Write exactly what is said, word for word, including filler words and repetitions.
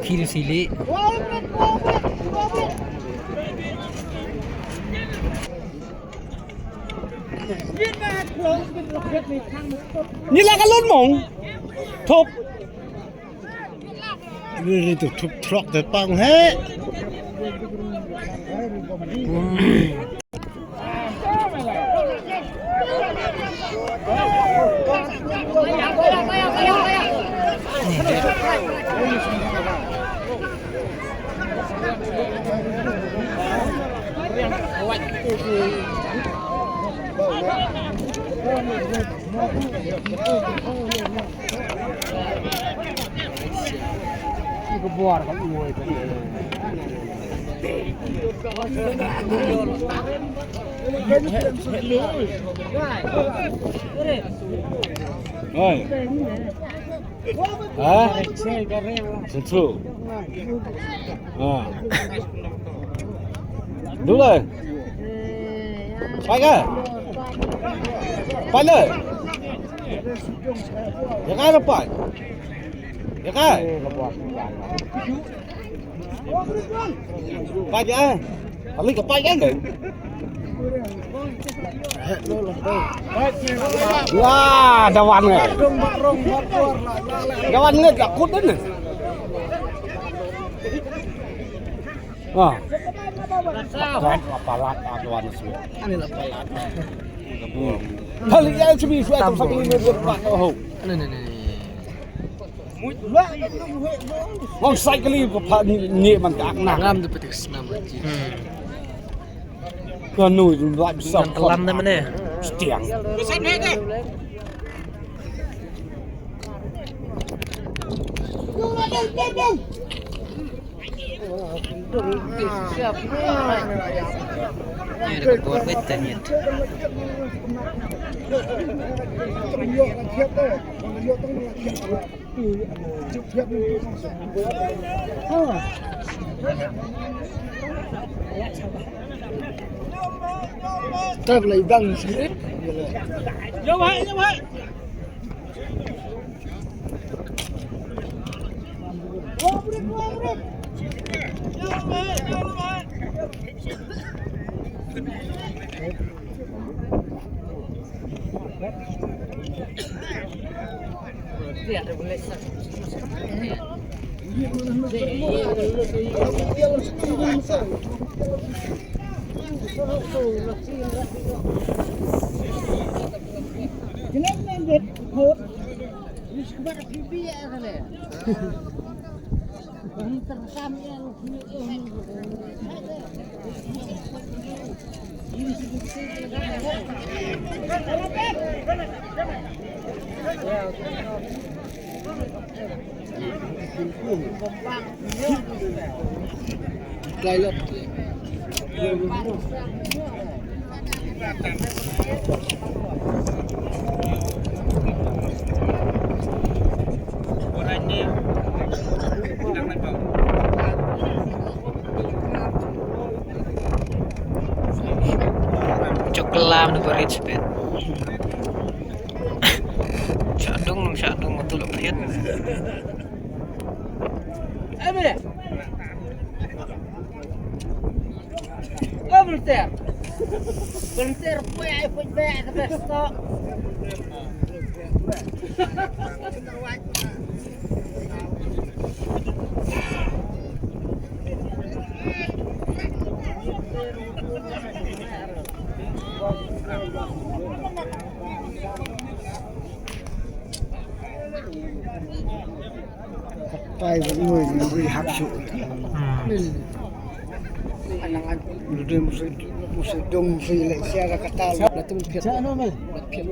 Khil sili. Ni la ka lon mong. Thop. Ni tu thop throk te pang he. Oi. Ha? Sentu. Ha. Dulai. Pai ka? Pai le. Ya ka pai. Ya ka. Pai ya. Kali ka pai ka. Wah, dawan ngai. Dawan ngai ka kut ne. Ah. Palat, palat, ah, dawan semua. Ani la palat. Hmm. Kali ya cumi suai tu sampai ini dia buat tahu. Ni, ni, ni, ni. Ngong sai kali ko pha ni, ni man ka ak na. Ngam de petik senam aji. Hmm. Ka nu ju la bisa. Ngam kelam de mene. Stiang. Ni de bor bet tanyet. Tab lai bang sih. Yo, hai, yo, hai. Chuklam na barit spet. Shadung, shadung, betul lah, Piat. Volunteer. Volunteer, pwe ai pwe be ka be sto. Katai ba ngoi ngoi hak shu. Lu dei musi, musi dong musi le sia ka katai. Sa la tum phiat. Sa no me. Phiat.